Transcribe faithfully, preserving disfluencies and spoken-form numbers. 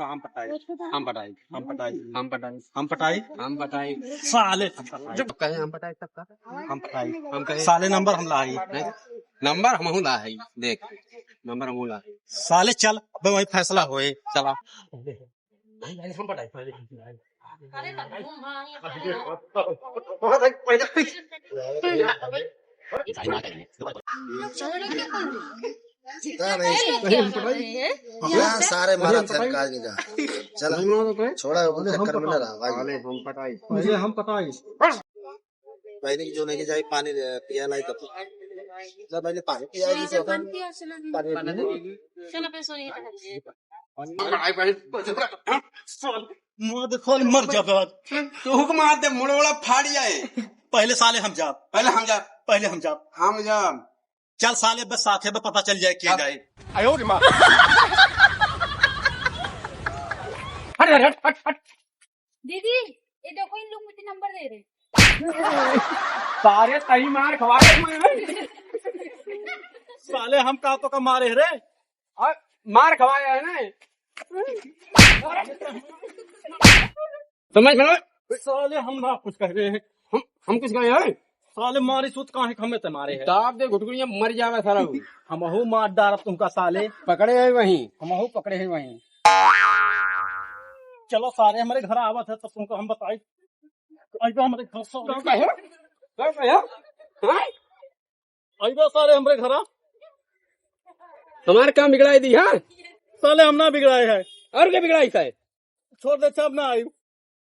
हम पटाई, हम पटाई, हम पटाई, हम पटाई, हम पटाई। साले, जब कहे हम पटाई, तब का? हम पटाई, हम कहे। साले नंबर हम लाई। नहीं, नंबर हमहू लाई, देख, नंबर हमहू लाई। साले चल, अबे वहीं फैसला होए, चला। पता नहीं। क्या सारे मारा था, काज नहीं था। चला, छोड़ा, वो चक्कर में ना रहा, भाई। मुझे हम पटाई। पहले की जो लेके जाए, पानी ले, पिया लाई तो। जा पहले पानी पिया ली, तो पानी पिया, चलो। पानी पिया। चलो, पे सोइए। मार दे, खोल, मर जाबे आज। तू हुक मार दे, मुड़ोड़ा फाड़ जाए। पहले साले हम जाब। पहले हम जाब। पहले हम जाब। हम जाब। चल साले, बस साथे में पता चल जाए के जाए। आयो रे माँ। हट, हट, हट, हट, हट। दीदी, ये देखो, इन लोग मुझे नंबर दे रहे। सारे सही मार खवाए हुए हैं। साले हम का तो का मारे रे। और मार खवाए है ना। समझ में? साले हम ना कुछ कह रहे हैं। हम, हम कुछ कहे हैं? साले मारी सूत काहे हमें ते मारे है? दाब दे घुटकुनिया मर जावे साला। हमहू मार डारब तुमका साले। पकड़े है वहीं। हमहू पकड़े है वहीं। चलो सारे हमरे घर आवत है, तब तुमको हम बताई। अइबा हमरे घर से। कहो, कहो, कहो, हाँ? अइबा सारे हमरे घरा। हमार काम बिगड़ाई दी, हाँ? साले हम ना बिगड़ाए हैं। और क्या बिगड़ाई है? छोड़ दे, अब ना आई।